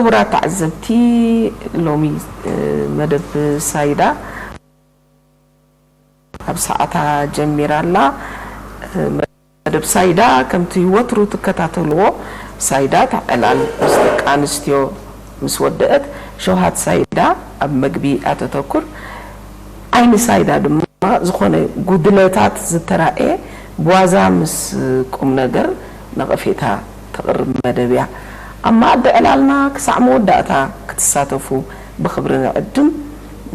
ክቡራት ተዓዘብቲ፣ ሎሚ መደብ ሳይዳ ኣብ ሰዓታ ጀሚራ ኣላ። መደብ ሳይዳ ከምቲ ወትሩ ትከታተልዎ፣ ሳይዳ ታዕላል ምስ ደቂ ኣንስትዮ ምስ ወደአት፣ ሸውሃት ሳይዳ ኣብ መግቢ ኣተተኩር። ዓይኒ ሳይዳ ድማ ዝኾነ ጉድለታት ዝተራእየ ብዋዛ ምስ ቁም ነገር ነቐፌታ ተቕርብ መደብ እያ። ኣብ መኣዲ ዕላልና ክሳዕ መወዳእታ ክትሳተፉ ብኽብሪ ንዕድም።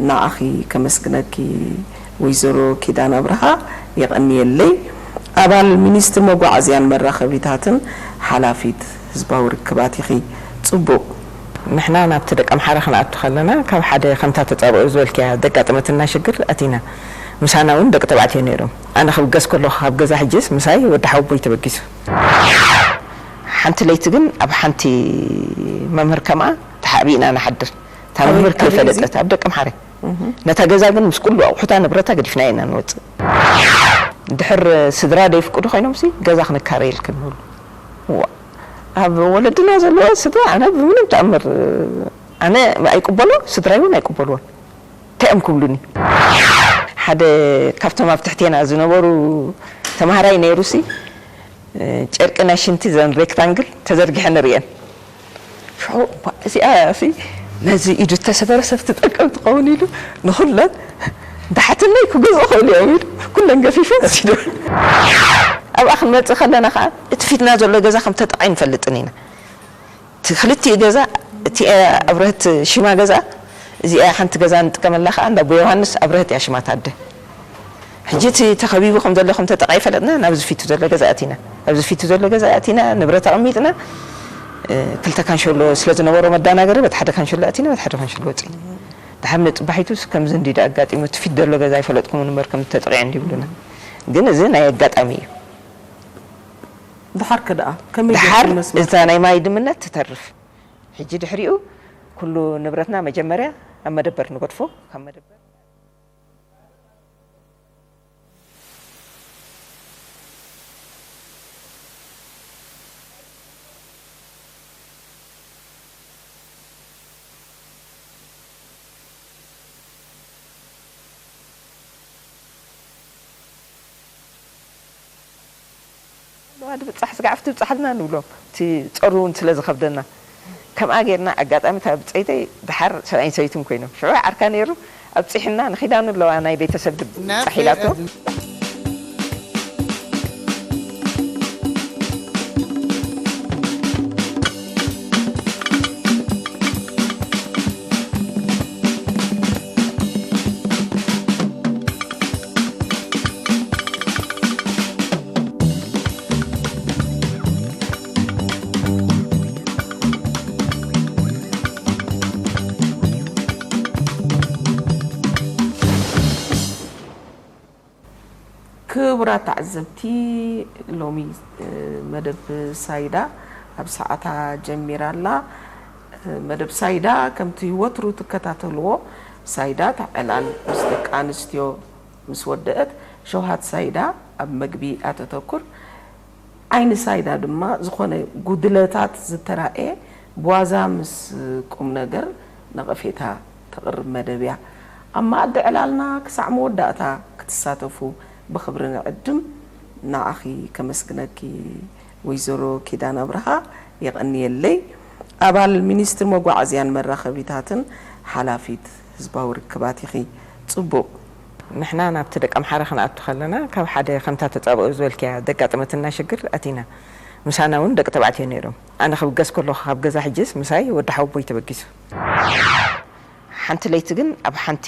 ንዓኺ ከመስግነኪ ወይዘሮ ኪዳን ኣብርሃ፣ የቐንየለይ። ኣባል ሚኒስትሪ መጓዓዝያን መራኸቢታትን ሓላፊት ህዝባዊ ርክባት ኢኺ። ጽቡቕ። ንሕና ናብቲ ደቀምሓረ ክንኣቱ ከለና፣ ካብ ሓደ ከምታ ተጻብኦ ዝበልክያ ደጋጠመትና ሽግር ኣቲና። ምሳና እውን ደቂ ተባዕትዮ ነይሮም። ኣነ ክብገስ ከለኹ ካብ ገዛ ሕጅስ ምሳይ ወዲ ሓወቦይ ተበጊሱ። ሓንቲ ለይቲ ግን ኣብ ሓንቲ መምህር ከምኣ ተሓቢእና ንሓድር። እታ ኣበይ፣ መምህር ኣበይ እዚ? ከይፈለጠት ኣብ ደቀምሓረ። እህ። ነታ ገዛ ግን ምስ ኩሉ ኣቑሑታ ንብረታ ገዲፍናያ ኢና ንወጽእ። ድሕር ስድራ ደይፍቅዱ ኮይኖምሲ ገዛ ክንካረየልክን ንብሉ። ዋ፣ ኣብ ወለድና ዘለዎ ስድራ ኣነ ብምንም ተኣምር፣ ኣነ ኣይቅበሎ፣ ስድራይ እውን ኣይቅበልዎን። እንታይ እዮም ክብሉኒ? ሓደ ካብቶም ኣብ ትሕቴና ዝነበሩ ተምሃራይ ነይሩሲ፣ ጨርቂ ናይ ሽንቲ ዘን ሬክታንግል ተዘርጊሐን ንርእየን። ሽዑ፣ "እባ እዚኣ ሲ ነዚ ኢዱ እተሰበረ ሰብ ትጠቅም ትኸውን?" ኢሉ ንኹለን፣ "ደሓትነይ ክገዝኡ ክእሉ እዮም?" ኢሉ ኩለን ገፊፈን ወሲደን። ኣብኣ ክንመጽእ ከለና ኸኣ እቲ ፊትና ዘሎ ገዛ ከም ተጠቒ ንፈልጥን ኢና። እቲ ክልቲኡ ገዛ፣ እቲ ኣብረህት ሽማ ገዛ፣ እዚኣ ሓንቲ ገዛ ንጥቀመላ ኸኣ እንዳ ኣቦ ዮሃንስ ኣብረህት እያ ሽማ እታ ኣደ። ሕጂ እቲ ተኸቢቡ ከም ዘሎ ከም ተጠቓ ይፈለጥና፣ ናብዚ ፊቱ ዘሎ ገዛ ኣቲና። ኣብዚ ፊቱ ዘሎ ገዛ ኣቲና፣ ንብረት ኣቐሚጥና፣ እ፣ ክልተ ካንሸሎ ስለ ዝነበሮ መዳናገሪ፣ በቲ ሓደ ካንሸሎ ኣቲና፣ በቲ ሓደ ካንሸሎ ወጺና። ድሓር ንጽባሒቱ ከምዚ እንዲ ኣጋጢሙ፣ እቲ ፊት ዘሎ ገዛ ኣይፈለጥኩምን እምበር ከም ተጠቒዐ እንዲ ይብሉና። ግን እዚ ናይ ኣጋጣሚ እዩ። ድሓር ከ ደኣ ከመይ ድሓር ጌርኩም መስመር? እታ ናይ ማይ ድምነት ትተርፍ። ሕጂ ድሕሪኡ ኩሉ ንብረትና መጀመርያ ኣብ መደበር ንገድፎ፣ ካብ መደበር ኣለዋ፣ ድብጻሕ ስጋዕ ኣብቲ ብጻሕልና ንብሎም። እቲ ጸሩ እውን ስለ ዝኸብደና። ከምኣ ጌርና፣ ኣጋጣሚ እታ ብጸይተይ ደሓር ሰብኣይን ሰበይትን ኮይኖም። ሽዑ ዓርካ ነይሩ፣ ኣብጺሕና፣ ንኺዳኑ ኣለዋ ናይ ቤተሰብ ድብጻሕ ኢላቶ። ክቡራት ተዓዘብቲ፣ ሎሚ፣ እ፣ መደብ ሳይዳ ኣብ ሰዓታ ጀሚራ ኣላ። እ፣ መደብ ሳይዳ ከምቲ ወትሩ ትከታተልዎ፣ ሳይዳ ታዕላል ምስ ደቂ ኣንስትዮ ምስ ወደአት፣ ሸውሃት ሳይዳ ኣብ መግቢ ኣተተኩር። ዓይኒ ሳይዳ ድማ ዝኾነ ጉድለታት ዝተራእየ ብዋዛ ምስ ቁም ነገር ነቐፌታ ተቕርብ መደብ እያ። ኣብ መኣዲ ዕላልና ክሳዕ መወዳእታ ክትሳተፉ ብኽብሪ ንዕድም። ንዓኺ ከመስግነኪ ወይዘሮ ኪዳን ኣብርሃ፣ የቐንየለይ። ኣባል ሚኒስትሪ መጓዓዝያን መራኸቢታትን ሓላፊት ህዝባዊ ርክባት ኢኺ። ጽቡቕ። ንሕና ናብቲ ደቀምሓረ ክንኣቱ ከለና፣ ካብ ሓደ ከምታ ተጻብኦ ዝበልክያ ደጋጠመትና ሽግር ኣቲና። ምሳና እውን ደቂ ተባዕትዮ ነይሮም። ኣነ ክብገስ ከለኹ ካብ ገዛ ሕጅስ ምሳይ ወዲ ሓወቦይ ተበጊሱ። ሓንቲ ለይቲ ግን ኣብ ሓንቲ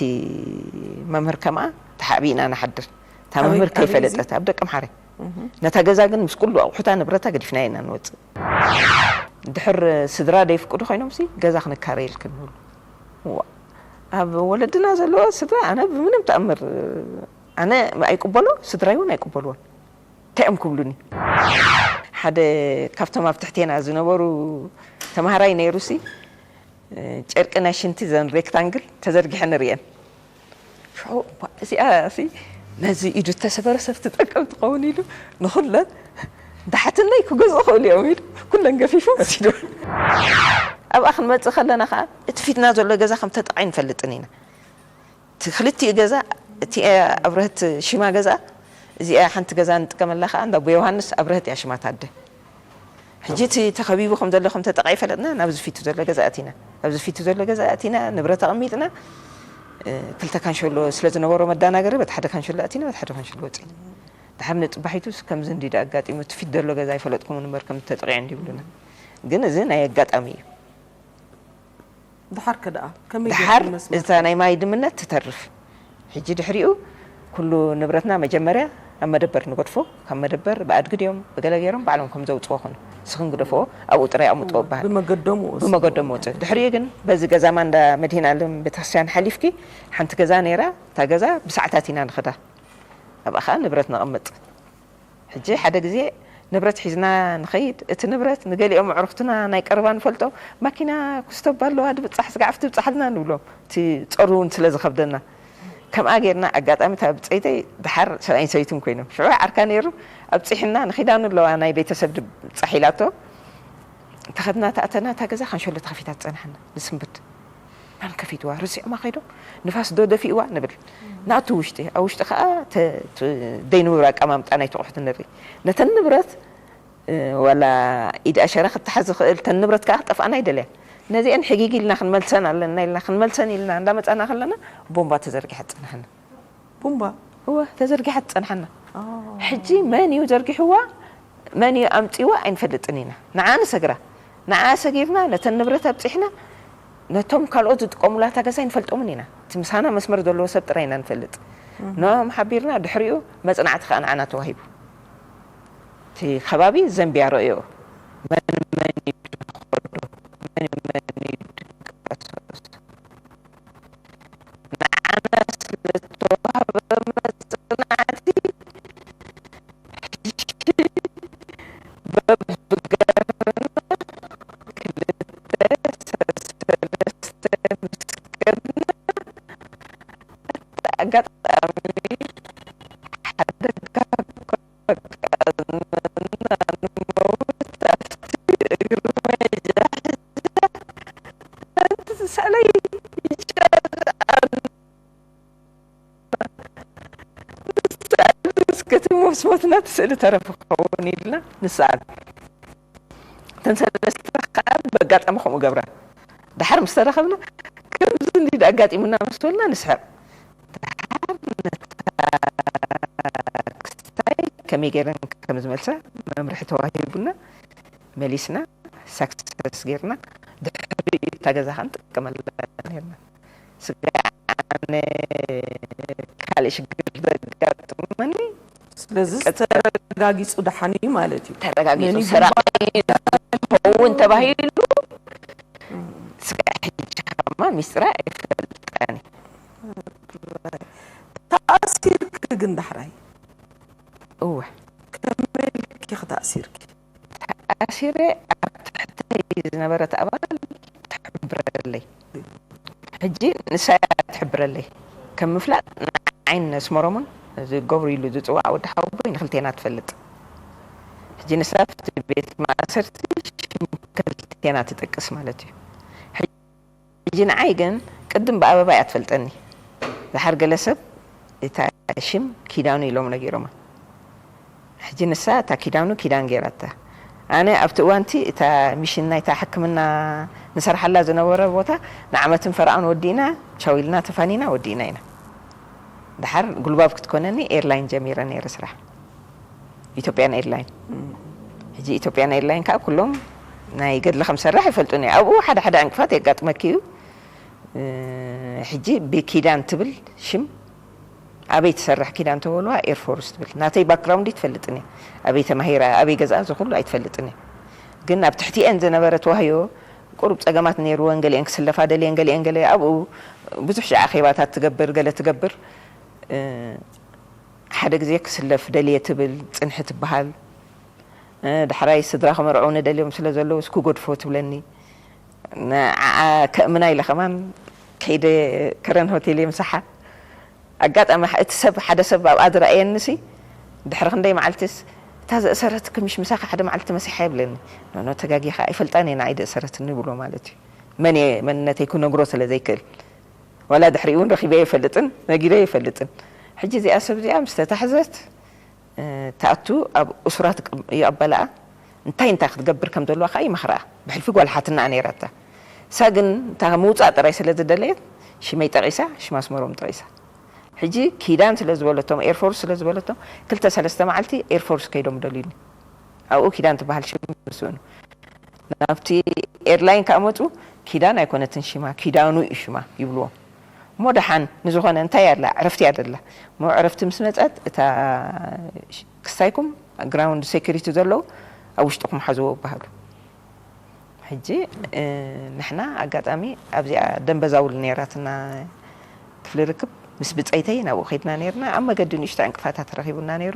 መምህር ከምኣ ተሓቢእና ንሓድር። እታ ኣበይ፣ መምህር ኣበይ እዚ? ከይፈለጠት ኣብ ደቀምሓረ። እህ። ነታ ገዛ ግን ምስ ኩሉ ኣቑሑታ ንብረታ ገዲፍናያ ኢና ንወጽእ። ድሕር ስድራ ደይፍቅዱ ኮይኖምሲ ገዛ ክንካረየልክን ንብሉ። ዋ፣ ኣብ ወለድና ዘለዎ ስድራ ኣነ ብምንም ተኣምር፣ ኣነ ኣይቅበሎ፣ ስድራይ እውን ኣይቅበልዎን። እንታይ እዮም ክብሉኒ? ሓደ ካብቶም ኣብ ትሕቴና ዝነበሩ ተምሃራይ ነይሩሲ፣ ጨርቂ ናይ ሽንቲ ዘን ሬክታንግል ተዘርጊሐን ንርእየን። ሽዑ፣ "እባ እዚኣ ሲ ነዚ ኢዱ እተሰበረ ሰብ ትጠቅም ትኸውን?" ኢሉ ንኹለን፣ "ደሓትነይ ክገዝኡ ክእሉ እዮም?" ኢሉ ኩለን ገፊፎም ወሲድወን። ኣብኣ ክንመጽእ ከለና ከዓ እቲ ፊትና ዘሎ ገዛ ከም ተጠቒ ንፈልጥን ኢና። እቲ ክልቲኡ ገዛ፣ እቲ ኣብረህት ሽማ ገዛ፣ እዚኣ ሓንቲ ገዛ ንጥቀመላ ከዓ እንዳ ኣቦ ዮሃንስ ኣብረህት እያ ሽማ ታደ። ሕጂ እቲ ተኸቢቡ ከም ዘሎ ከም ተጠቒ ፈለጥና፣ ናብዚ ፊቱ ዘሎ ገዛ ኣቲና። ኣብዚ ፊቱ ዘሎ ገዛ ኣቲና፣ ንብረት ኣቐሚጥና፣ እ፣ ክልተ ካንሸሎ ስለ ዝነበሮ መዳናገሪ፣ በቲ ሓደ ካንሸሎ ኣቲና፣ በቲ ሓደ ካንሸሎ ወፂና። ድሓር ንፅባሒቱስ ከምዚ እንዲ ኣጋጢሙ፣ እቲ ፊት ዘሎ ገዛ ኣይፈለጥኩምን እምበር ከም ተጠቒዐ እንዲ ይብሉና። ግን እዚ ናይ ኣጋጣሚ እዩ። ድሓር ከ ደኣ ከመይ ድሓር ጌርኩም መስመር? እታ ናይ ማይ ድምነት ትተርፍ። ሕጂ ድሕሪኡ ኩሉ ንብረትና መጀመርያ ኣብ መደበር ንገድፎ፣ ካብ መደበር ብኣድጊ ድዮም ብገለ ገይሮም ባዕሎም ከም ዘውፅዎ ኾኑ። ንስኽን ግደፍዎ፣ ኣብኡ ጥራይ ኣምፅዎ በሃል። ብመገዶም ውእስ? ብመገዶም ወፅእ። ድሕሪኡ ግን በዚ ገዛ ማንዳ መድሂን ኣለም ቤተክርስትያን ሓሊፍኪ ሓንቲ ገዛ ነይራ፣ እታ ገዛ ብሰዓታት ኢና ንኸዳ። ኣብኣ ኸዓ ንብረት ነቐምጥ። ሕጂ ሓደ ግዜ ንብረት ሒዝና ንኸይድ፣ እቲ ንብረት ንገሊኦም ኣዕሩኽትና ናይ ቀረባ ንፈልጦም ማኪና ኩስቶባ ኣለዋ ድብጻሕ ስጋዕፍ ትብጻሕልና ንብሎም፣ እቲ ጸሩ እውን ስለ ዝኸብደና። ከምኣ ጌርና ኣጋጣሚ እታ ብጸይተይ ድሓር ሰብኣይን ሰበይትን ኮይኖም ሽዑ ዓርካ ነይሩ፣ ኣብጺሕና ንኺዳኑ ኣለዋ ናይ ቤተሰብ ድብጻሕ ኢላቶ ተኸድና ተኣተና እታ ገዛ ካንሸሎ ተኸፊታ ትጸንሓና ንስንብድ። መን ከፊትዋ? ረሲዖማ ከይዶም? ንፋስ ዶ ደፊእዋ? ንብል። ንኣቱ ውሽጢ፣ ኣብ ውሽጢ ከኣ ተ- ተ- ደይንቡር ኣቀማምጣ ናይቲ ኣቑሑት ንርኢ። ነተን ንብረት፣ እ፣ ዋላ ኢድ ኣሸራ ክትሓዝ ዝኽእል፣ ተን ንብረት ከኣ ክጠፍኣና ኣይደለያን። ነዚአን ሕጊግ ኢልና ክንመልሰን ኣለና ኢልና ክንመልሰን ኢልና እንዳመጻና ከለና ቦምባ ተዘርጊሓ ትጸንሓና። ቡምባ? እወ፣ ተዘርጊሓ ትጸንሓና። ኦ። ሕጂ መን እዩ ዘርጊሕዋ? መን እዩ ኣምጺዋ? ኣይንፈልጥን ኢና። ንዓ ንሰግራ። ንዓ ሰጊርና፣ ነተን ንብረት ኣብጺሕና፣ ነቶም ካልኦት ዝጥቀሙላ እታ ገዛ ኣይንፈልጦምን ኢና። እቲ ምሳና መስመር ዘለዎ ሰብ ጥራይ ኢና ንፈልጥ። ንዕኦም ሓቢርና፣ ድሕሪኡ መጽናዕቲ ከኣ ንዓና ተዋሂቡ። እቲ ከባቢ ዘንብያ ረእዮ። መን መን እዩ ዝኸዶ? መን መን እዩ ዝንቀሳቐስ? ንዓና ስለ ዝተዋህበ መጽናዕቲ፣ ሕጂ በብጋርና ክልተ ሰለስተ ምስ ከድና፣ ኣጋጣሚ ሓደ ካብ በቃ ዝመና ንመውት ኣብቲ እግሪ መጃ ሓንቲ ትስኣለይ ይጨርኣሉ። ንስኣሉ እስከ እቲ ሞስሞትና እቲ ስእሊ ተረፍ ክኸውን ኢልና ንስኣል። እተን ሰለስተ ከዓ በጋጣሚ ከምኡ ገብራ። ድሓር ምስ ተራኸብና ከምዚ እንዲ ኣጋጢሙና ምስ በልና ንስሕቕ። ድሓር ነታ ክስታይ ከመይ ገይረን ከም ዝመልሳ መምርሒ ተዋሂቡና መሊስና ሳክሰስ ጌርና ድሕሪ እታ ገዛ ከዓ ንጥቀመላ ኔርና። ስጋዕ ኣነ ካልእ ሽግር ዘጋጥመኒ ስለዚ ቀጽ- ተረጋጊጹ ደሓን እዩ ማለት እዩ። ተረጋጊጹ ነኒ ሰራቒ ዝኸውን ተባሂሉ ስጋዕ ሕጂ ከማን ሚስጥራ ኣይፈልጣን። ተኣሲርኪ ግን ዳሕራይ እወ ከመይ ኢልኪ ተኣሲርኪ? ኣሲረ ኣብ ትሕተይ ዝነበረት ኣባል ትሕብረለይ። ሕጂ ንሳ እያ ትሕብረለይ። ከም ምፍላጥ ንዓይን ነስመሮምን ዝገብሩ ኢሉ ዝፅዋዕ ወዲ ሓወቦይ ንክልቴና ትፈልጥ። ሕጂ ንሳ ኣብቲ ቤት ማእሰርቲ ሽም ከልቴና ትጠቅስ ማለት እዩ። ሕጂ ንዓይ ግን ቅድም ብኣበባ እያ ትፈልጠኒ። ድሓር ገለ ሰብ እታ ሽም ኪዳኑ ኢሎም ነጊሮማ። ሕጂ ንሳ እታ ኪዳኑ ኪዳን ገይራታ። ኣነ ኣብቲ እዋንቲ እታ ሚሽን ናይታ ሕክምና ንሰርሓላ ዝነበረ ቦታ ንዓመትን ፈረቓን ወዲእና ቻው ኢልና ተፋኒና ወዲእና ኢና። ድሓር ጉልባብ ክትኮነኒ ኤርላይን ጀሚረ ነይረ ስራሕ። ኢትዮጵያን ኤርላይን። ሕጂ ኢትዮጵያን ኤርላይን ከዓ ኩሎም ናይ ገድሊ ከም ሰርሕ ይፈልጡኒ እዮም። ኣብኡ ሓደ ሓደ ዕንቅፋት የጋጥመኪ እዩ። እ፣ ሕጂ ብኪዳን ትብል ሽም ኣበይ ትሰርሕ ኪዳን ተበልዋ ኤርፎርስ ትብል። ናተይ ባክግራውንድ ትፈልጥን እያ። ኣበይ ተማሂራ፣ ኣበይ ገዝኣ፣ እዚ ኩሉ ኣይትፈልጥን እያ። ግን ኣብ ትሕቲኤን ዝነበረ ተዋህዮ ቁሩብ ጸገማት ነይርወን፣ ገሊአን ክስለፋ ደልየን፣ ገሊአን ገለ ኣብኡ ብዙሕ ሻዕ ኣኼባታት ትገብር፣ ገለ ትገብር። እ፣ ሓደ ግዜ ክስለፍ ደልየ ትብል፣ ጽንሒ ትበሃል። እ፣ ዳሕራይ ስድራ ክመርዑኒ ደልዮም ስለ ዘለዉ፣ እስኪ ጎድፎ ትብለኒ። ንዓኣ ከእምና ኢለ ከማን ከይደ ከረን ሆቴል እየ ምሳሓ። ኣጋጣሚ እቲ ሰብ፣ ሓደ ሰብ ኣብኣ ዝረኣየኒሲ፣ ድሕሪ ክንደይ መዓልቲስ፣ እቲ እታ ዘእሰረትኪ ምሽ ምሳኺ ሓደ መዓልቲ መሲሓ ይብለኒ። ኖኖ፣ ተጋጊኻ፣ ኣይፈልጣን እየ ንዓይ ደእሰረትኒ ይብሎ ማለት እዩ። መን እየ መንነተይ ክነግሮ ስለ ዘይክእል። ዋላ ድሕሪኡ እውን ረኺበ ኣይፈልጥን፣ ነጊረ ኣይፈልጥን። ሕጂ እዚኣ ሰብ እዚኣ ምስ ተታሕዘት፣ እ፣ ትኣቱ ኣብ እሱራት ቅ-፣ ይቐበልኣ። እንታይ እንታይ ክትገብር ከም ዘለዋ ከኣ ይመኽርኣ። ብሕልፊ ጓል ሓትናኣ ነይራታ። እሳ ግን እታ ምውጻእ ጥራይ ስለ ዝደለየት ሽመይ ጠቒሳ፣ ሽም ኣስመሮም ጠቒሳ። ሕጂ ኪዳን ስለ ዝበለቶም፣ ኤርፎርስ ስለ ዝበለቶም፣ ክልተ ሰለስተ መዓልቲ ኤርፎርስ ከይዶም ደልዩኒ። ኣብኡ ኪዳን ትበሃል ሽም ስእኑ። ናብቲ ኤርላይን ከኣ መጹ፣ ኪዳን ኣይኮነትን ሽማ፣ ኪዳኑ እዩ ሽማ ይብልዎም። እሞ ደሓን ንዝኾነ እንታይ ኣላ? ዕረፍቲ እያ ደላ። እሞ ዕረፍቲ ምስ መጸት፣ እታ ክስታይኩም ግራውንድ ሴኩሪቲ ዘለዉ ኣብ ውሽጥኹም ሓዝዎ ይበሃሉ። ሕጂ፣ እ፣ ንሕና ኣጋጣሚ ኣብዚኣ ደንበዛውል ነይራትና ክፍሊ ርክብ፣ ምስ ብጸይተይ ናብኡ ከይድና ነይርና። ኣብ መገዲ ንእሽቶ ዕንቅፋታት ረኺቡና ነይሩ።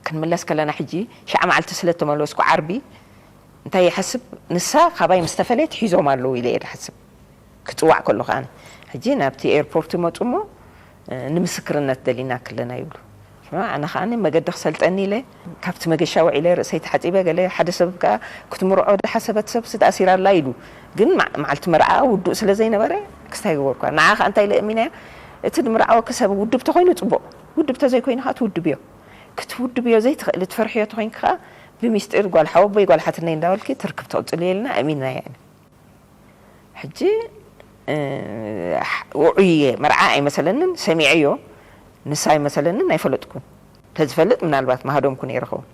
ክንምለስ ከለና ሕጂ ሸዓ መዓልቲ ስለ እተመለስኩ ዓርቢ፣ እንታይ ይሓስብ፣ ንሳ ካባይ ምስ ተፈለየት ሒዞም ኣለዉ ኢለ እየ ዝሓስብ። ክጽዋዕ ከሎ ከኣ፣ ሕጂ ናብቲ ኤርፖርት ይመጹ እሞ፣ እ፣ ንምስክርነት ደሊና ክለና ይብሉ። ሽማ፣ ኣነ ከኣ መገዲ ክሰልጠኒ ኢለ፣ ካብቲ መገሻ ውዒለ ርእሰይ ተሓጺበ፣ ገለ ሓደ ሰብ ከኣ ክትምርዖ ዝሓሰበት ሰብሲ ተኣሲራ ኣላ ኢሉ። ግን መዓ-፣ መዓልቲ መርዓ ውዱእ ስለ ዘይነበረ፣ ክስታይ ገበርኳ። ንዓ ከኣ እንታይ ኢለ እሚናያ፣ እቲ ዝምርዓወኪ ሰብ ውድብ ተኾይኑ ጽቡቕ፣ ውድብ ተዘይኮይኑ ከኣ ትውድብዮ። ክትውድብዮ ዘይትኽእሊ ትፈርሕዮ ተኾይንኪ ከኣ፣ ብሚስጢር ጓል ሓወቦይ ጓል ሓትነይ እንዳበልኪ ትርክብ ትቕጽልዮ ኢልና ኣሚንናያ ኢና። ሕጂ፣ እ፣ ውዑይ እየ፣ መርዓ ኣይመሰለንን፣ ሰሚዐዮ፣ ንሳ ኣይመሰለንን፣ ኣይፈለጥኩን። ተዝፈልጥ ምናልባት ምሃደምኩ ነይረ ኸውን።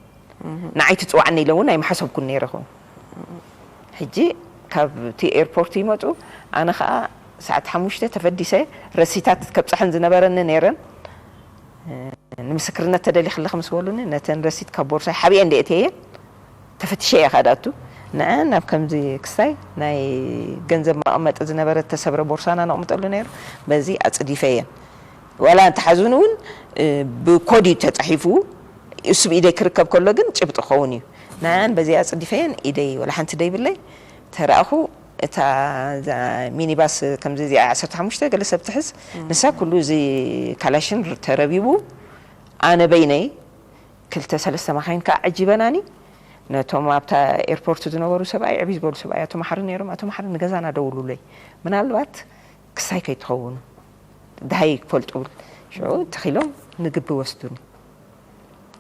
ንዓይ ትጽዋዕኒ ኢለ እውን ኣይምሓሰብኩን ነይረ ኸውን። ሕጂ ካብቲ ኤርፖርት ይመጹ፣ ኣነ ኸኣ ሰዓት ሓሙሽተ ተፈዲሰ፣ ረሲታት ከብጽሐን ዝነበረኒ ነይረን። ንምስክርነት ተደሊኺ ኣለኺ ምስ በሉኒ፣ ነተን ረሲት ካብ ቦርሳይ ሓቢኤ እንደ እትየን፣ ተፈቲሸ እየ ካድኣቱ። ንዐ ናብ ከምዚ ክስታይ ናይ ገንዘብ መቐመጢ ዝነበረ ተሰብረ ቦርሳና ነቕምጠሉ ነይሩ። በዚ ኣጽዲፈየን። ዋላ እንተሓዙን እውን፣ እ፣ ብኮድ እዩ ተጻሒፉ። እሱ ብኢደይ ክርከብ ከሎ ግን ጭብጢ ክኸውን እዩ። ንዐን በዚ ኣጽዲፈየን፣ ኢደይ ዋላ ሓንቲ ደይብለይ። ተረኣኹ፣ እታ፣ እዛ ሚኒባስ ከምዚ እዚኣ ዓሰርተ ሓሙሽተ ገለ ሰብ ትሕዝ፣ ንሳ ኩሉ እዚ ካላሽን ተረቢቡ፣ ኣነ በይነይ ክልተ ሰለስተ መኻይን ከኣ ዓጂበናኒ። ነቶም ኣብታ ኤርፖርት ዝነበሩ ሰብኣይ፣ ዕብይ ዝበሉ ሰብኣይ፣ ኣቶ መሓሪ ነይሮም። ኣቶ መሓሪ ንገዛና ደውሉለይ፣ ምናልባት ክስታይ ከይትኸውን፣ ደሃይ ክፈልጡ ብል። ሽዑ ተኺሎም ንግቢ ወስዱኒ።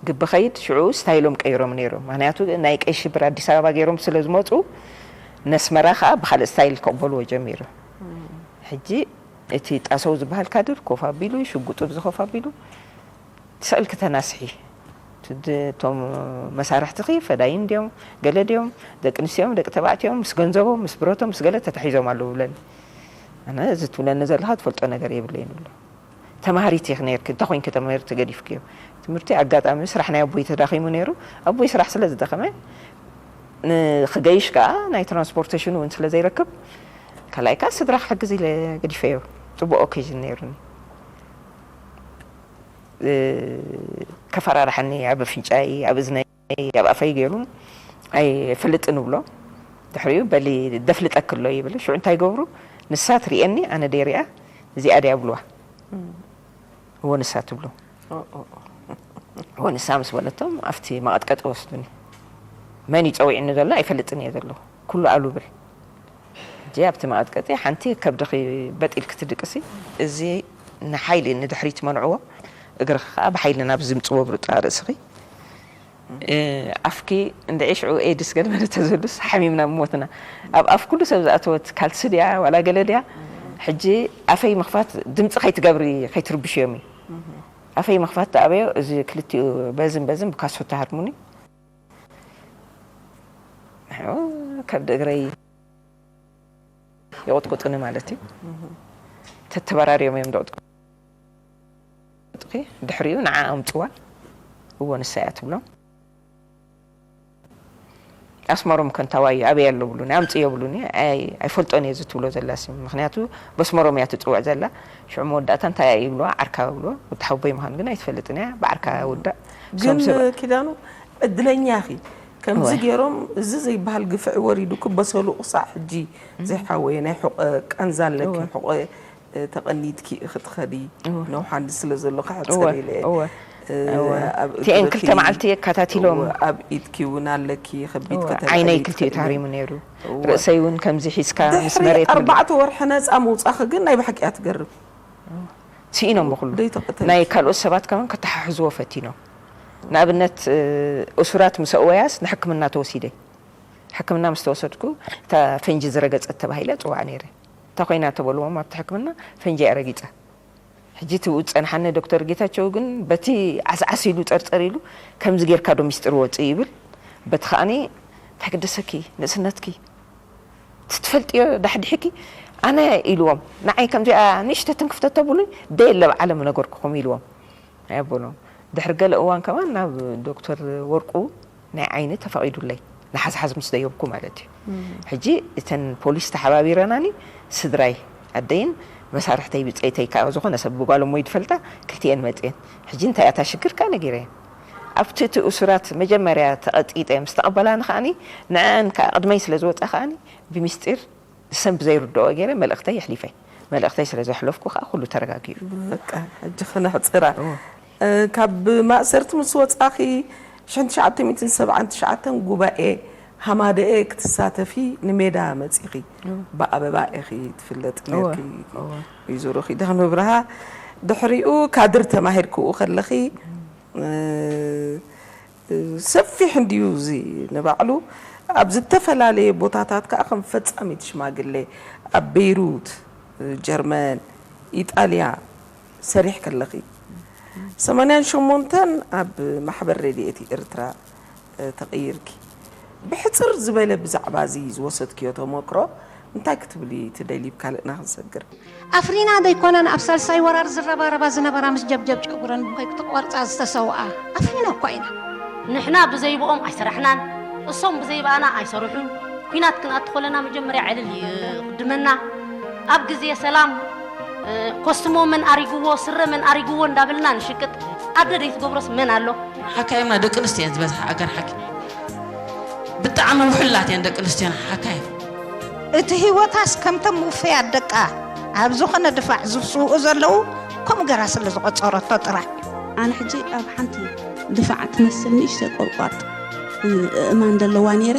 ግቢ ኸይድ፣ ሽዑ ስታይሎም ቀይሮም ነይሮም። ምኽንያቱ ናይ ቀይ ሽብር ኣዲስ ኣበባ ገይሮም ስለ ዝመጹ፣ ነስመራ ኸኣ ብኻልእ ስታይል ክቕበልዎ ጀሚሮም። ሕጂ እቲ ጣሰው ዝበሃል ካድር ኮፍ ኣቢሉ፣ ሽጉጡ ብዚ ኮፍ ኣቢሉ፣ ስእልኪ ተናስሒ። እቲ ድ-፣ እቶም መሳርሕትኺ ፈዳይን ድዮም፣ ገለ ድዮም፣ ደቂ ኣንስትዮ እዮም፣ ደቂ ተባዕትዮ እዮም፣ ምስ ገንዘቦም፣ ምስ ብረቶም፣ ምስ ገለ ተታሒዞም ኣለዉ ብለኒ። ኣነ እዚ ትብለኒ ዘለኻ ትፈልጦ ነገር የብለይን ብሎ። ተማሃሪት ኢኺ ነይርኪ፣ እንታይ ኮይንኪ ተማሂርቲ ገዲፍክዮ? ትምህርቲ ኣጋጣሚ ስራሕ ናይ ኣቦይ ተዳኺሙ ነይሩ። ኣቦይ ስራሕ ስለ ዝደኸመ፣ ንኽገይሽ ከኣ ናይ ትራንስፖርቴሽን እውን ስለ ዘይረክብ፣ ካልኣይ ከኣ ስድራ ክሕግዝ ኢለ ገዲፈዮ። ጽቡቕ ኦኬዥን ነይሩኒ። እ፣ ከፈራርሐኒ፣ ኣብ ኣፍንጫይ፣ ኣብ እዝነይ፣ ኣብ ኣፈይ ገይሩ ኣይፈልጥን እብሎ። ድሕሪኡ በሊ ደፍልጠኪ ኣሎ ይብል። ሽዑ እንታይ ይገብሩ? ንሳ ትርእየኒ፣ ኣነ ደይሪኣ፣ እዚኣ ድያ ብልዋ። እወ ንሳ ትብሎ። ኦ፣ ኦ፣ ኦ። እወ ንሳ ምስ በለቶም ኣብቲ መቐጥቀጢ ወስዱኒ። መን እዩ ጸዊዕኒ ዘሎ ኣይፈልጥን እየ ዘለኹ። ኩሉ ኣሉ ብል። ሕጂ ኣብቲ መቐጥቀጢ ሓንቲ ከብድኺ በጥ ኢልኪ ትድቅሲ፣ እዚ ንሓይሊ ንድሕሪት መንዕዎ፣ እግርኺ ከኣ ብሓይሊ ናብ ዝምጽዎ ብርጣ ርእስኺ። እ፣ ኣፍኪ እንድዒ ሽዑ ኤድስ ገለ መለ ተዘሉስ ሓሚምና ምሞትና። ኣብ ኣፍ ኩሉ ሰብ ዝኣተወት ካልሲ ድያ ዋላ ገለ ድያ? ሕጂ ኣፈይ ምኽፋት ድምጺ ከይትገብሪ ከይትርብሽዮም እዩ። ኣፈይ ምኽፋት ተኣበዮ፣ እዚ ክልቲኡ በዝን በዝን ብካሶት ተሃርሙኒ። ንዑ ከብዲ እግረይ ይቕጥቅጡኒ ማለት እዩ። ተተበራርዮም እዮም ዝቕጥቅጡኺ። ድሕሪኡ ንዓ ኣምጽዋ፣ እወ ንሳ እያ ትብሎም። ኣስመሮም ከ እንታዋይ እዩ፣ ኣበይ ኣሎ ብሉኒ፣ ኣምጽዮ ብሉኒ። ኣይ-፣ ኣይፈልጦን እየ እዚ ትብሎ ዘላሲ። ምኽንያቱ በስመሮም እያ ትጽውዕ ዘላ። ሽዑ መወዳእታ እንታይ እያ ይብልዋ፣ ዓርካ ይብልዋ። ወዲ ሓወቦይ ምዃኑ ግን ኣይትፈልጥን እያ፣ ብዓርካ ውዳእ። ግን ክሳብ ሰብ ኪዳኑ ዕድለኛ ኢኺ። ከምዚ እወ። ገይሮም፣ እዚ ዘይበሃል ግፍዒ ወሪዱኪ፣ በሰሉ ክሳዕ ሕጂ እም። ዘይሓወየ ናይ ሕቆ ቃንዛ ኣለኪ፣ እወ። ሕቆ፣ እ፣ ተቐኒትኪ ኢኺ ትኸዲ። እወ። ነውሓንዲ ስለ ዘሎ ክሕጽር እወ፣ ኢለ እየ። እወ። እወ። ኣብ እቲኤን እግርኺ፣ ክልተ መዓልቲ የከታቲሎም። እወ፣ ኣብ ኢድኪ እውን ኣለኪ፣ ከቢድ እወ፣ ከተብዕሊ ዓይነይ ክልቲኡ ትኽእሊ። ተሃሪሙ ነይሩ። እወ። ርእሰይ እውን ከምዚ ሒዝካ ምስ ድሕሪ መሬት ምግላጽ። ኣርባዕተ ወርሒ ነጻ ምውጻኺ ግን ናይ ብሓቂ እያ ትገርም። ስኢኖም ብኹሉ። ደይ ተቐተልኪ። ናይ ካልኦት ሰባት ከማን ከተሓሕዝዎ ፈቲኖም። ንኣብነት፣ እ፣ እሱራት ምስ ኣእወያስ ንሕክምና ተወሲደ። ሕክምና ምስ ተወሰድኩ፣ እታ ፈንጂ ዝረገጸት ተባሂለ ጽዋዕ ነይረ። እንታይ ኮይና ተበልዎም ኣብቲ ሕክምና፣ ፈንጂ እያ ረጊጻ። ሕጂ እቲ ዝጸንሓኒ ዶክተር ጌታቸው ግን በቲ ዓስዓስ ኢሉ ጸርጸር ኢሉ፣ "ከምዚ ጌርካ ዶ ሚስጥር ወጽእ?" ይብል። በቲ ከኣኒ፣ "እንታይ ግደሰኪ ንእስነትኪ? እቲ ትፈልጥዮ ዳሕዲሕኪ?" ኣነ ኢልዎም፣ "ንዓይ ከምዚኣ ንእሽቶ ትንክፍቶ ተብሉኝ፣ ደየለ ኣብ ዓለም ነገርኩኹም" ኢልዎም። ኣየበሎም። ድሕሪ ገለ እዋን ከማን ናብ ዶክተር ወርቁ ናይ ዓይኒ ተፈቒዱለይ፣ ንሓዝሓዝ ምስ ደየብኩ ማለት እዩ። ሕጂ እተን ፖሊስ ተሓባቢረናኒ፣ ስድራይ፣ ኣደይን መሳርሕተይ ብጸይተይ ከኣ ዝኾነ ሰብ ብጓሎም ወይ ድፈልጣ፣ ክልቲኤን መጽየን። ሕጂ እንታይ እያ እታ ሽግር ከኣ ነጊረየን። ኣብቲ እቲ እሱራት መጀመርያ ተቐጥቂጠ ምስ ተቐበላኒ ከኣኒ፣ ንዐኣን ከኣ ቅድመይ ስለ ዝወጻ ከኣኒ፣ ብሚስጢር ንሰን ብዘይርድኦ ገይረ መልእኽተይ የሕሊፈ። መልእኽተይ ስለ ዘሕለፍኩ ከኣ ኩሉ ተረጋጊኡ። በቃ፣ ሕጂ ክነሕጽራ። እወ። እ፣ ካብ ማእሰርቲ ምስ ወጻኺ፣ ሽሕን ትሽዓተ ሚእትን ሰብዓን ትሽዓተን ጉባኤ ሃማደኤ ክትሳተፊ ንሜዳ መጺኺ። እወ። ብኣበባ ኢኺ ትፍለጢ እወ፣ ነርኪ። እወ። ወይዘሮ ኪዳነ ብርሃ፣ ድሕሪኡ ካድር ተማሂርክኡ ከለኺ፣ እ፣ ሰፊሕ እንድዩ እዚ ንባዕሉ። ኣብ ዝተፈላለየ ቦታታት ከኣ ከም ፈጻሚት ሽማግሌ ኣብ ቤይሩት፣ ጀርመን፣ ኢጣልያ ሰሪሕኪ ኣለኺ። ሰማንያን ሸሞንተን ኣብ ማሕበር ረድኤት ኤርትራ፣ እ፣ ተቐይርኪ። ብሕጽር ዝበለ ብዛዕባ እዚ ዝወሰድክዮ ተመክሮ እንታይ ክትብሊ ትደልዪ? ብካልእና ክንሰግር። ኣፍሪና ደይኮነን ኣብ ሳልሳይ ወራር ዝረባረባ ዝነበራ ምስ ጀብጀብ ጨጉረን ብኮይ ክትቆርጻ ዝተሰውኣ ኣፍሪና እኳ ኢና። ንሕና ብዘይብኦም ኣይሰራሕናን፣ እሶም ብዘይብኣና ኣይሰርሑን። ኲናት ክንኣቱ ከለና መጀመርያ ዕልል ይቕድመና። ኣብ ግዜ ሰላም፣ እ፣ ኮስትሞ መን ኣሪግዎ፣ ስረ መን ኣሪግዎ እንዳበልና ንሽቅጥ። ኣደ ደይትገብሮስ መን ኣሎ? ሓካይምና ደቂ ኣንስትዮ እየን ዝበዝሓ፣ ኣገር ሓኪም። ብጣዕሚ ውሕላት እየን ደቂ ኣንስትዮና ሓካይም። እቲ ህይወታስ ከምቶም ውፉያት ደቃ ኣብ ዝኾነ ድፋዕ ዝስውኡ ዘለዉ ከምኡ ገራ ስለ ዝቖጸረቶ ጥራሕ። ኣነ ሕጂ ኣብ ሓንቲ ድፋዕ ትመስል ንእሽተይ ቆርቋጥ፣ እ፣ እማን ዘለዋ ነይረ።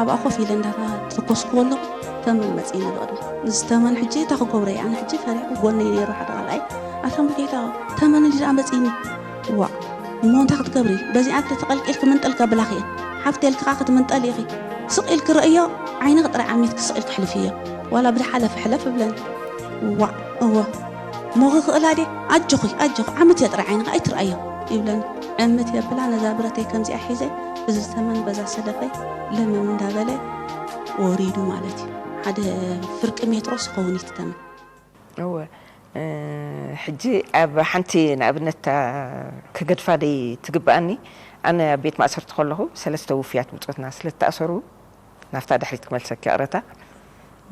ኣብኣ ኮፍ ኢለ እንዳተኮስኩ ከለኹ ተመን መጺእኒ ብቕድሚ። እዚ ተመን ሕጂ እንታይ ክገብሮ እየ? ኣነ ሕጂ ፈሪሐ ጎነይ ነይሩ ሓደ ካልኣይ። ኣታ ሙሉጌታ፣ ተመን እንዲ ደኣ መጺእኒ። ዋእ፣ እሞ እንታይ ክትገብሪ? በዚኣ ተቐልቂልኪ ምንጥል ከብላኺ እየ። ሓፍቲ ኢልኪ ኸኣ ክትምንጠሊ ኢኺ። ስቕ ኢልኪ ርእዮ፣ ዓይንኺ ጥራይ ዓሚትኪ ስቕ ኢልኪ ኣሕልፍዮ። ዋላ ብዝሓለፈ ሕለፍ እብለኒ። ዋእ፣ እወ። እሞ ክኽእላ ድየ? ኣጆኺ፣ ኣጆኺ፣ ዓምትዮ ጥራይ ዓይንኺ ኣይትርኣዮ ይብለኒ። ዕምት የብላ ነዛ ብረተይ ከምዚኣ ሒዘ፣ እዚ ተመን በዛ ሰደፈይ ለመም እንዳበለ ወሪዱ ማለት እዩ። ሓደ ፍርቂ ሜትሮስ ይኸውን እዩ እቲ ተመን። እወ፣ እ፣ ሕጂ ኣብ ሓንቲ ንኣብነት ክገድፋ ደይ ትግብኣኒ፣ ኣነ ኣብ ቤት ማእሰርቲ ከለኹ ሰለስተ ውፉያት ብጾትና ስለ ዝተኣሰሩ፣ ናብታ ድሕሪት ክመልሰኪ ይቕረታ፣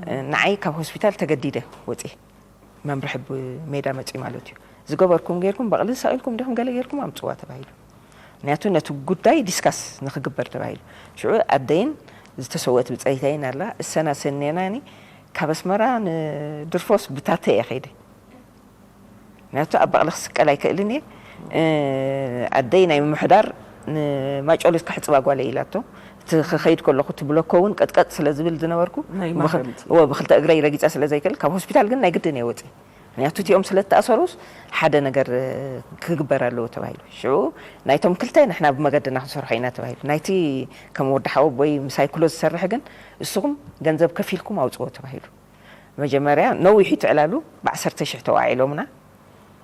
እ፣ ንዓይ ካብ ሆስፒታል ተገዲደ ወጺኤ። መምርሒ ብሜዳ መጺኡ ማለት እዩ። ዝገበርኩም ጌርኩም፣ በቕሊ ሰቒልኩም ዲኹም ገለ ጌርኩም ኣምጽዋ ተባሂሉ። ምክንያቱ ነቲ ጉዳይ ዲስካስ ንኽግበር ተባሂሉ። ሽዑ ኣደይን ዝተሰወት ብጸይተይን ኣላ፣ እሰና ሰኔናኒ ካብ ኣስመራ ንድርፎስ ብታተ እየ ከይደ። ምክንያቱ ኣብ በቕሊ ክስቀል ኣይክእልን እየ። እ፣ ኣደይ ናይ ምምሕዳር ንማጮሊት ክሕጽባ ጓለይ ኢላቶ። እቲ ክኸይድ ከለኹ እቲ ብሎኮ እውን ቀጥቀጥ ስለ ዝብል ዝነበርኩ፣ ናይ ብኽ-፣ ማህረምቲ። እወ፣ ብኽልተ እግረይ ረጊጸ ስለ ዘይክእል፣ ካብ ሆስፒታል ግን ናይ ግድን እየ ወጺኤ። ምክንያቱ እቲኦም ስለ እተኣሰሩስ ሓደ ነገር፣ እ፣ ክግበር ኣለዎ ተባሂሉ። ሽዑ ናይቶም ክልተ ንሕና ብመገድና ክንሰርሖ ኢና ተባሂሉ። ናይቲ ከም ወዲ ሓወቦይ ምሳይ ክሎ ዝሰርሕ ግን እስኹም ገንዘብ ከፊልኩም ኣውጽዎ ተባሂሉ። መጀመርያ ነዊሕ እዩ እቲ ዕላሉ፣ ብዓሰርተ ሽሕ ተዋዒሎምና።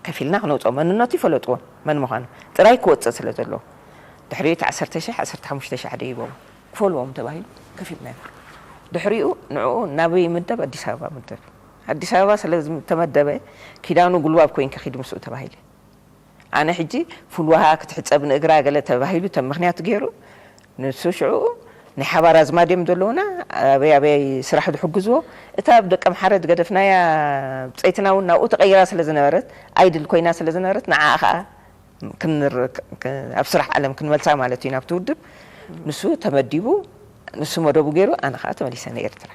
ከፊልና ክነውጽኦ፣ መንነቱ ይፈለጥዎ፣ መን ምዃኑ ጥራይ ክወጽእ ስለ ዘለዎ። ድሕሪኡ እቲ ዓሰርተ ሽሕ፣ ዓሰርተ ሓሙሽተ ሽሕ ደይቦም ክፈልዎም ተባሂሉ ከፊልና ኢና። ድሕሪኡ ንዕኡ ናበይ ይምደብ? ኣዲስ ኣበባ ምደብ። ኣዲስ ኣበባ ስለ ዝተመደበ፣ ኪዳኑ ጉልባብ ኮይንኪ ኪዲ ምስኡ ተባሂለ። ኣነ ሕጂ ፍልዋሃ ክትሕጸብ ንእግራ ገለ ተባሂሉ፣ ከም ምኽንያት ገይሩ፣ ንሱ ሽዑ ናይ ሓባር ኣዝማድ እዮም ዘለዉና፣ ኣበይ ኣበይ ስራሕ ዝሕግዝዎ፣ እታ ኣብ ደቀምሓረ ዝገደፍናያ ብጸይትና እውን ናብኡ ተቐይራ ስለ ዝነበረት፣ ኣይድል ኮይና ስለ ዝነበረት፣ ንዓኣ ኸኣ ክንር-፣ ክ-፣ ክ-፣ ኣብ ስራሕ ዓለም ክንመልሳ ማለት እዩ ናብቲ ውድብ። ንሱ ተመዲቡ፣ ንሱ መደቡ ገይሩ፣ ኣነ ኸኣ ተመሊሰ ንኤርትራ።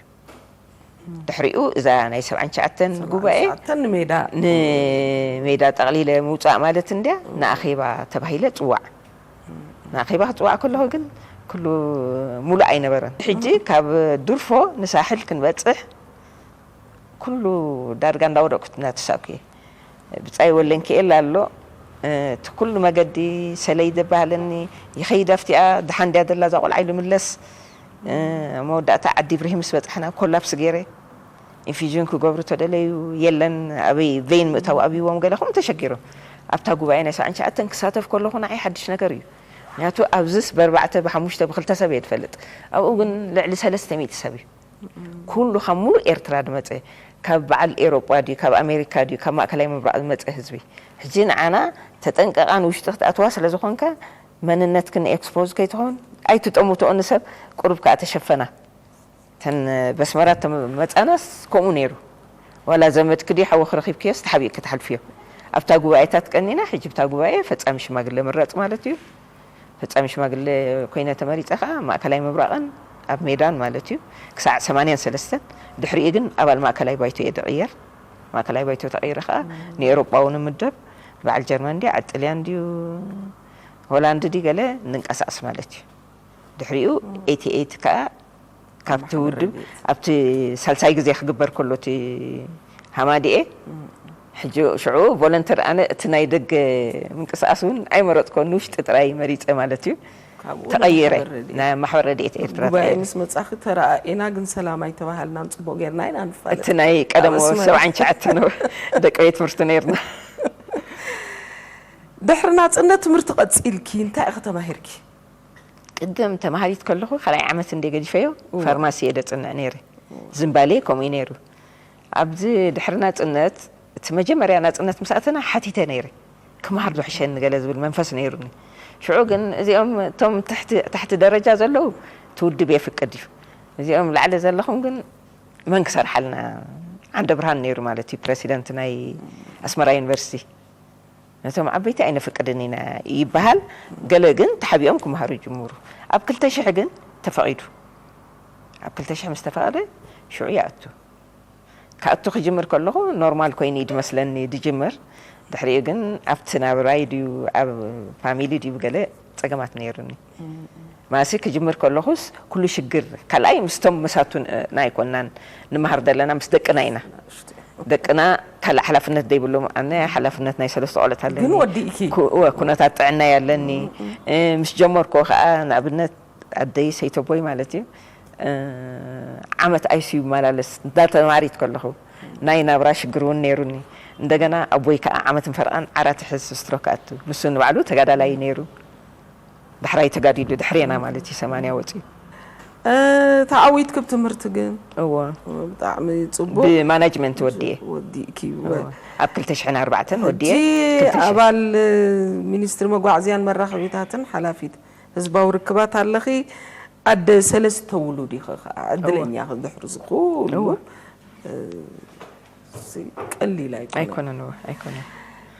ድሕሪኡ እዛ ናይ ሰብዓን ትሽዓተን ጉባኤ ንሜዳ ጠቕሊለ ምውፃእ ማለት እንድያ። ንኣኼባ ተባሂለ ፅዋዕ። ንኣኼባ ክፅዋዕ ከለኹ ግን ኩሉ ሙሉእ ኣይነበረን። ሕጂ ካብ ድርፎ ንሳሕል ክንበፅሕ ኩሉ ዳርጋ እንዳወደቅኩ እናተሳእኩ እየ። ብጻይ ወለንኪኤል ኣሎ። እቲ ኩሉ መገዲ ሰለይ ደባሃለኒ ይኸይድ ኣብቲኣ። ደሓን ድያ ዘላ እዛ ቆልዓ ኢሉ ምለስ። መወዳእታ ዓዲ ኢብራሂም ምስ በጻሕና ኮላፕስ ገይረ። ኢንፊዥን ክገብሩ ተደለዩ የለን፣ ኣበይ ቬይን ምእታው ኣብይዎም ገለ ከምኡ ተሸጊሮም። ኣብታ ጉባኤ ናይ ሰብዓን ትሽዓተን ክሳተፍ ከለኹ ንዓይ ሓድሽ ነገር እዩ። ምክንያቱ ኣብዝስ ብኣርባዕተ ብሓሙሽተ ብክልተ ሰብ እየ ዝፈልጥ። ኣብኡ ግን ልዕሊ ሰለስተ ሚእቲ ሰብ እዩ። ኩሉ ካብ ሙሉእ ኤርትራ ዝመጸ፣ ካብ በዓል ኤሮጳ ድዩ፣ ካብ ኣሜሪካ ድዩ፣ ካብ ማእከላይ ምብራቕ ዝመጸ ህዝቢ። ሕጂ ንዓና ተጠንቀቓ ንውሽጢ ክትኣትዋ ስለ ዝኾንካ መንነትክን ኤክስፖዝ ከይትኸውን ኣይትጠምትኦ ንሰብ። ቁሩብ ከኣ ተሸፈና። ተን በስመራ ተመጻናስ ከምኡ ነይሩ። ዋላ ዘመድኪ ድዩ ሓወኺ ረኺብክዮስ ተሓቢእኪ ትሓልፍዮ። ኣብታ ጉባኤታት ቀኒና፣ ሕጂ ብታ ጉባኤ ፈጻሚ ሽማግለ ምረጽ ማለት እዩ። ፈጻሚ ሽማግለ ኮይነ ተመሪጸ ከኣ ማእከላይ ምብራቕን ኣብ ሜዳን ማለት እዩ ክሳዕ ሰማንያን ሰለስተን። ድሕሪኡ ግን ኣባል ማእከላይ ባይቶ እየ ዝቕየር። ማእከላይ ባይቶ ተቐይረ ከኣ ንኤውሮጳዊ ንምደብ በዓል ጀርመን ድዩ ዓዲ ጥልያን ድዩ ሆላንድ ድዩ ገለ ንንቀሳቐስ ማለት እዩ። ድሕሪኡ ኤይቲ ኤይት ከኣ ካብቲ ውድብ ኣብቲ ሳልሳይ ግዜ ክግበር ከሎ እቲ ሃማዲኤ ሕጂ ሽዑ ቮለንተር ኣነ እቲ ናይ ደገ ምንቅስቃስ እውን ኣይመረፅኮ ንውሽጢ ጥራይ መሪፀ ማለት እዩ። ተቐይረ። ናይ ማሕበር ረድኤት ኤርትራ ጉባኤ ተቐይረ። ምስ መጻኺ ተረኣኤና ግን ሰላም ኣይተባሃልናን ጽቡቕ ጌርና ኢና ንፋለጥ። እቲ ናይ ቀደም ኣብ ኣስመራ። ሰብዓን ትሽዓተን ደቂ ቤት ትምህርቲ ነይርና። ድሕሪ ናጽነት ትምህርቲ ቀጺልኪ እንታይ ኢኺ ተማሂርኪ? ቅድም ተማሃሪት ከለኹ ካልኣይ ዓመት እንደ ገዲፈዮ ፋርማሲ እየ ደጽንዕ ነይረ። ዝንባሌ ከምኡ እዩ ነይሩ። ኣብዚ ድሕሪ ናጽነት እቲ መጀመርያ ናጽነት ምስ ኣተና ሓቲተ ነይረ። ክመሃር ዶ ሕሸኒ ገለ ዝብል መንፈስ ነይሩኒ። ሽዑ ግን እዚኦም እቶም ትሕቲ ታሕቲ ደረጃ ዘለዉ እቲ ውድብ የፍቅድ እዩ። እዚኦም ላዕሊ ዘለኹም ግን መን ክሰርሓልና? ዓንደ ብርሃን ነይሩ ማለት እዩ ፕረሲደንት ናይ ኣስመራ ዩኒቨርሲቲ። ነቶም ዓበይቲ ኣይነፍቅድን ኢና ይበሃል። ገለ ግን ተሓቢኦም ክመሃሩ ይጅምሩ። ኣብ ክልተ ሽሕ ግን ተፈቒዱ። ኣብ ክልተ ሽሕ ምስ ተፈቐደ ሽዑ ይኣቱ። ክኣቱ ክጅምር ከለኹ ኖርማል ኮይኑ እዩ ዝመስለኒ ዝጅምር። ድሕሪኡ ግን ኣብቲ ናብራይ ድዩ ኣብ ፋሚሊ ድዩ ገለ ጸገማት ነይሩኒ። ማሲ ክጅምር ከለኹስ ኩሉ ሽግር ካልኣይ ምስቶም መሳቱና ኣይኮናን ንመሃር ዘለና ምስ ደቅና ኢና። ደቅና ካልእ ሓላፍነት ዘይብሎም ኣነ ሓላፍነት ናይ ሰለስተ ቆልዑት ኣለኒ። ግን ወዲእኪ? ኩ- እወ ኩነታት ጥዕናይ ኣለኒ። እ፣ ምስ ጀመርኩ ከዓ ንኣብነት ኣደይ ሰይተቦይ ማለት እዩ እ፣ ዓመት ኣይሲዩ ይመላለስ እንዳተማሪት ከለኹ ናይ ናብራ ሽግር እውን ነይሩኒ። እንደገና ኣቦይ ከዓ ዓመትን ፈረቓን ዓራት ይሕዝ ስትሮክ ኣቱ ንሱ ንባዕሉ ተጋዳላይ ነይሩ። ዳሕራይ ተጋዲሉ ድሕሬና ማለት እዩ ሰማንያ ወፂኡ። ተዓዊትኪ ብ ትምህርቲ ግን እዎ ብጣዕሚ ፅቡቅ ብማናጅመንት ወዲኤ ወዲእኪ። እዎ። ኣብ ክልተ ሽሕን ኣርባዕተን ወዲኤ ሕጂ ክልተ ሽሕ። ኣባል ሚኒስትሪ መጓዕዝያን መራኸቢታትን ሓላፊት ህዝባዊ ርክባት ኣለኺ። ኣደ ሰለስተ ውሉድ ኢኺ ከዓ ዕድለኛ ኢኺ ድሕሪ ዝኩሉ እዎ። ቀሊል ኣይኮነን። ኣይኮነን እወ ኣይኮነን።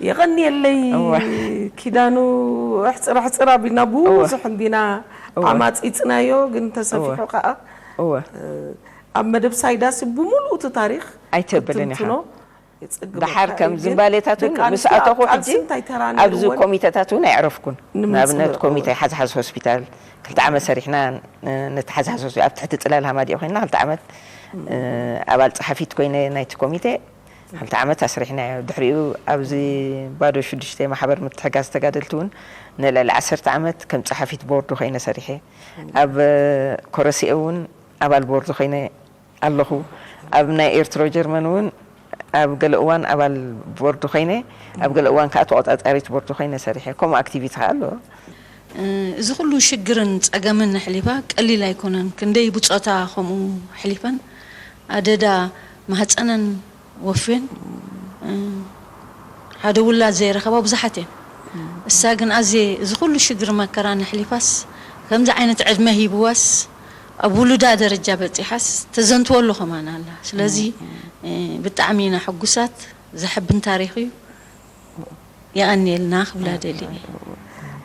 የቐንየለይ እወ። ኪዳኑ ኣሕፅር ኣሕፅር ኣቢልና እወ። ብዙሕ እንዲና እወ። ኣማፂፅናዮ ግን ተሰፊሑ እወ። ከዓ እወ ኣብ መደብ ሳይዳሲ ብምሉእ እቲ ታሪክ ኣይተብልን ኢኻ። ክትትንትኖ የፅግበካ ደሓር እዩ። ከም ግን ዝንባሌታት እውን ደቂ ምስ ኣንስትዮ ኣተኹ ኣብ ሕጂ ቃልሲ እንታይ ተራ ኣብዚ ነይርወን? ኮሚተታት እውን ኣይዕረፍኩን። ንምንጽ ንኣብነት እወ። ኮሚተ ሓዝሓዝ ሆስፒታል ክልተ ዓመት ሰሪሕና ን- ነቲ ሓዝሓዝ ሆስፒታል ኣብ ትሕቲ ፅላል ሃማዲኦ ኮይንና ክልተ ዓመት እ፣ ኣባል ፀሓፊት ኮይነ ናይቲ ኮሚቴ ክልተ ዓመት ኣስሪሕናዮ። ድሕሪኡ ኣብዚ ባዶ ሽዱሽተ ማሕበር ምትሕጋዝ ተጋደልቲ እውን ንልዕሊ ዓሰርተ ዓመት ከም ፀሓፊት ቦርድ ኮይነ ሰሪሐ። ኣብ ኮረሲኦ እውን ኣባል ቦርድ ኮይነ ኣለኹ። ኣብ ናይ ኤርትሮ ጀርመን እውን ኣብ ገለ እዋን ኣባል ቦርድ ኮይነ ኣብ ገለ እዋን ከዓ ተቆፃፃሪት ቦርድ ኮይነ ሰሪሐ። ከምኡ ኣክቲቪቲ ከዓ ኣለዎ። እዚ ኩሉ ሽግርን ፀገምን ኣሕሊፋ ቀሊል ኣይኮነን። ክንደይ ብፆታ ከምኡ ኣሕሊፈን ኣደዳ ማህፀነን ወፍየን ሓደ ውላድ ዘይረኸባ ብዙሓት እየን። እሳ ግን ኣዝየ እዚ ኩሉ ሽግር መከራን ኣሕሊፋስ ከምዚ ዓይነት ዕድመ ሂብዋስ ኣብ ውሉዳ ደረጃ በፂሓስ ተዘንትወሉ ከማን ኣላ። ስለዚ ብጣዕሚ ኢና ሕጉሳት። ዘሐብን ታሪኽ እዩ። የቐንየልና ክብላ ደልየ።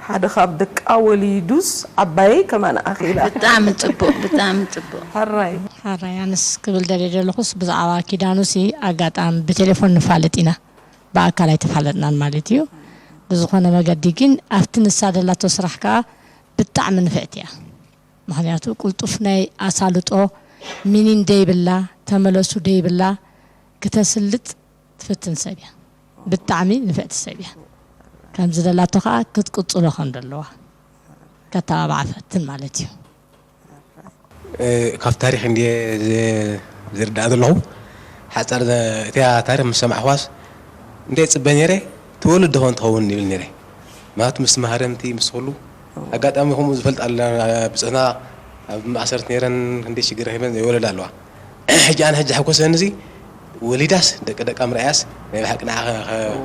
ሓደ ካብ ደቃ ወሊዱስ ዓባየይ ከማን ኣኺላ። ብጣዕሚ ጽቡቕ፣ ብጣዕሚ ጽቡቕ። ሕራይ። ሕራይ፣ ኣነስ ክብል ደልየ ዘለኹስ ብዛዕባ ኪዳኑሲ ኣጋጣሚ ብቴሌፎን ንፋለጥ ኢና፣ ብኣካል ኣይተፋለጥናን ማለት እዩ። ብዝኾነ መገዲ ግን ኣብቲ ንሳ ደላቶ ስራሕ ከዓ ብጣዕሚ ንፍዕቲ እያ። ምኽንያቱ ቅልጡፍ ናይ ኣሳልጦ፣ ሚኒን ደይብላ፣ ተመለሱ ደይብላ፣ ክተስልጥ ትፍትን ሰብ እያ። ብጣዕሚ ንፍዕቲ ሰብ እያ። ከምዚ ደላቶ ከዓ ክትቅፅሎ ከም ዘለዋ ከተባብዓ ፈትን ማለት እዩ። ካብ ታሪክ እንድየ ዝርዳእ ዘለኹ። ሓፃር እቲያ ታሪክ ምስ ሰማዕኽዋስ እንደ ፅበ ነይረ፣ ትወልድ ዶ ትኸውን ይብል ነይረ። ማለት ምስ ማህረምቲ ምስ ኩሉ ኣጋጣሚ ከምኡ ዝፈልጥ ኣለና። ብፅሕና ኣብ ማእሰርቲ ነይረን ክንደይ ሽግር ረኺበን ዘይወለዳ ኣለዋ። ሕጂ ኣነ ሕጂ ሓጎሰኒ እዚ ወሊዳስ ደቂ ደቃ ምርኣያስ ናይ ብሓቂ ንዓ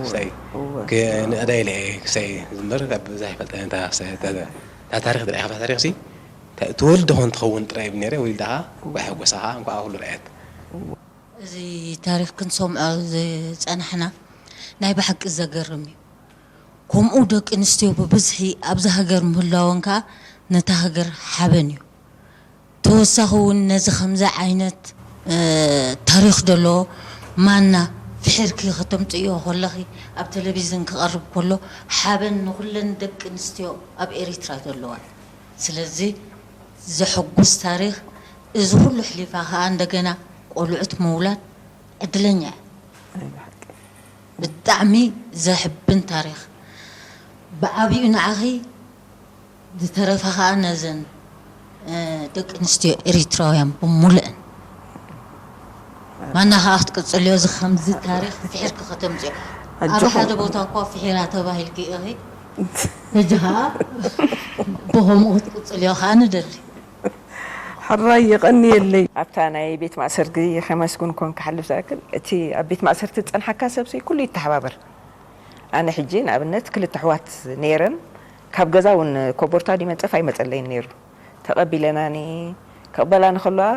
ክሳይ ክነእዳ ኢለ ክሳይ ዝምበር ኣብ ብዛ ይፈልጠ እታ ታሪክ ድርኣያ ካብታ ታሪክ ሲ ትወልድ ኾን ትኸውን ጥራይ ብ ነረ ወሊዳ ኸዓ ወይ ሓጎሳ ኸዓ እንኳ ኩሉ ረኣየት። እዚ ታሪክ ክንሰምዖ ዝጸናሕና ናይ ብሓቂ ዘገርም እዩ። ከምኡ ደቂ ኣንስትዮ ብብዝሒ ኣብዛ ሃገር ምህላወን ከኣ ነታ ሃገር ሓበን እዩ። ተወሳኺ እውን ነዚ ከምዚ ዓይነት ታሪኽ ደሎ ማና ፍሒርኪ ከተምፅእዮ ከለኺ ኣብ ቴሌቪዝን ክቐርብ ከሎ ሓበን ንኹለን ደቂ ኣንስትዮ ኣብ ኤሪትራ ዘለዋ። ስለዚ ዘሐጉስ ታሪኽ፣ እዚ ኩሉ ኣሕሊፋ ከኣ እንደገና ቆልዑት ምውላድ ዕድለኛ እያ። ብጣዕሚ ዘሕብን ታሪኽ። ብዓቢኡ ንዓኺ፣ ዝተረፈ ከኣ ነዘን ደቂ ኣንስትዮ ኤሪትራውያን ብምሉአን። ማና ከኣ ክትቅጽልዮ፣ እዚ ከምዚ ታሪኽ ፍሒርኪ ከተምጽዮ። ኣብ ሓደ ቦታ እኳ ፍሒራ ተባሂልኪ ኢኺ። ሕጂ ከኣ ብኸምኡ ክትቅጽልዮ ከኣ ንደሊ። ሕራይ የቐንየለይ። ኣብታ ናይ ቤት ማእሰርቲ ከመስግን ኮን ክሓልፍ ዝኣክል፣ እቲ ኣብ ቤት ማእሰርቲ ዝጸንሓካ ሰብ ሲ ኩሉ ይተሓባበር። ኣነ ሕጂ ንኣብነት ክልተ ኣሕዋት ነይረን፣ ካብ ገዛ እውን ኮቦርታ ድመጸፍ ኣይመጸለይን ነይሩ። ተቐቢለናኒ፣ ክቕበላኒ ከለዋ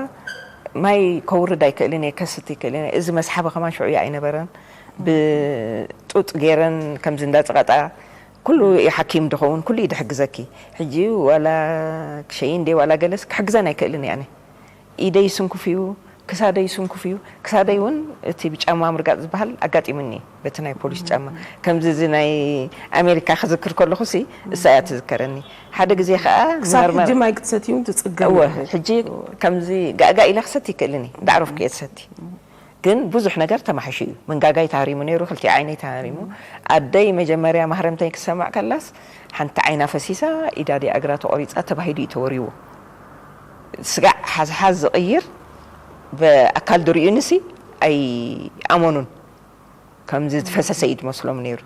ማይ ከውርድ ኣይክእልን እየ፣ ከስት ይክእልን እየ። እዚ መስሓቢ ከማን ሽዑ ኣይነበረን። ብጡጥ ገይረን ከምዚ እንዳጸቐጣ ኩሉ እዩ ሓኪም ድኸውን፣ ኩሉ እዩ ድሕግዘኪ። ሕጂ ዋላ ክሸይን ድየ ዋላ ገለስ ክሕግዘን ኣይክእልን እየ ኣነ። ኢደይ ስንኩፍ እዩ፣ ክሳደይ ስንኩፍ እዩ። ክሳደይ እውን እቲ ብጫማ ምርጋጥ ዝበሃል ኣጋጢሙኒ፣ በቲ ናይ ፖሊስ ጫማ። ከምዚ እዚ ናይ ኣሜሪካ ክዝክር ከለኹ ሲ እሳ እያ ትዝከረኒ። ሓደ ግዜ ከዓ ክሳብ ሕጂ ማይ ክትሰትዩ እውን ትጽገሙ እወ፣ ኢኹም። ሕጂ ከምዚ ጋእጋእ ኢለ ክሰቲ ይክእልኒ፣ ዳዕሮፍኩ እየ ትሰቲ። ግን ብዙሕ ነገር ተማሕሹ እዩ። መንጋጋይ ተሃሪሙ ነይሩ፣ ክልቲኡ ዓይነይ ተሃሪሙ። ኣደይ መጀመርያ ማህረምተይ ክሰማዕ ከላስ ሓንቲ ዓይና ፈሲሳ፣ ኢዳ ድያ እግራ ተቆሪፃ ተባሂሉ እዩ ተወሪዎ። ስጋዕ ሓዝሓዝ ዝቕይር ብኣካል ድርእዩንሲ ኣይኣመኑን። ከምዚ ዝፈሰሰ እዩ ዝመስሎም ነይሩ።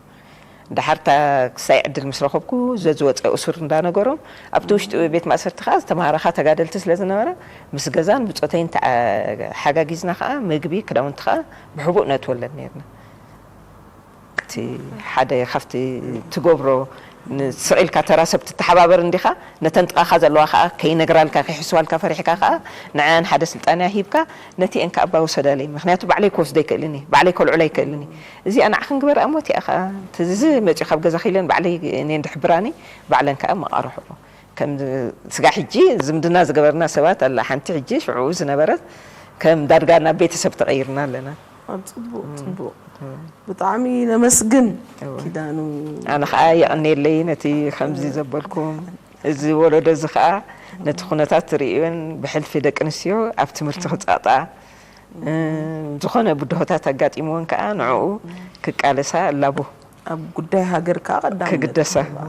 ደሓርታ ክሳይ ዕድል ምስ ረኸብኩ ዘዝወፀ እሱር እንዳነገሮም ኣብቲ ውሽጢ ቤት ማእሰርቲ ከዓ ዝተምሃራኻ ተጋደልቲ ስለ ዝነበራ ምስ ገዛን ብፆተይን ተሓጋጊዝና ከዓ ምግቢ ክዳውንቲ ከዓ ብሕቡእ ነእትወለን ነይርና። እቲ ሓደ ካብቲ ትገብሮ ስቕ ኢልካ ተራ ሰብ ትተሓባበር እንዲኻ፣ ነተን ጥቓኻ ዘለዋ ከዓ ከይነግራልካ ከይሕስባልካ ፈሪሕካ ከዓ ንዓን ሓደ ስልጣንያ ሂብካ ነቲ ኤን ከዓ ኣባ ውሰዳለይ። ምክንያቱ ባዕለይ ክወስዶ ኣይክእልን እየ፣ ባዕለይ ከልዕሎ ኣይክእልን እየ። እዚኣ ንዓኽን ግበር ኣሞ እቲኣ ከዓ ትዝዚ መፂኡ ካብ ገዛ ኺለን ባዕለይ እኔ እንድሕብራኒ ባዕለን ከዓ መቓርሕኦ። ከም ስጋ ሕጂ ዝምድና ዝገበርና ሰባት ኣላ ሓንቲ ሕጂ ሽዑ ዝነበረት ከም ዳርጋ ናብ ቤተሰብ ተቐይርና ኣለና። ኣብ ጽቡቕ ጽቡቕ ብጣዕሚ ነመስግን ኪዳኑ። ኣነ ከዓ የቐንየለይ ነቲ ከምዚ ዘበልኩም። እዚ ወለዶ እዚ ከዓ ነቲ ኩነታት ትርእዮን ብሕልፊ ደቂ ኣንስትዮ ኣብ ትምህርቲ ክጻቕጣ ዝኾነ ብድሆታት ኣጋጢምዎን ከዓ ንዕኡ ክቃለሳ እላቦ። ኣብ ጉዳይ ሃገር ከዓ ቀዳምነት ክግደሳ። ክህባ።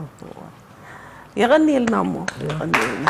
የቐንየልና እሞ የቐንየልና።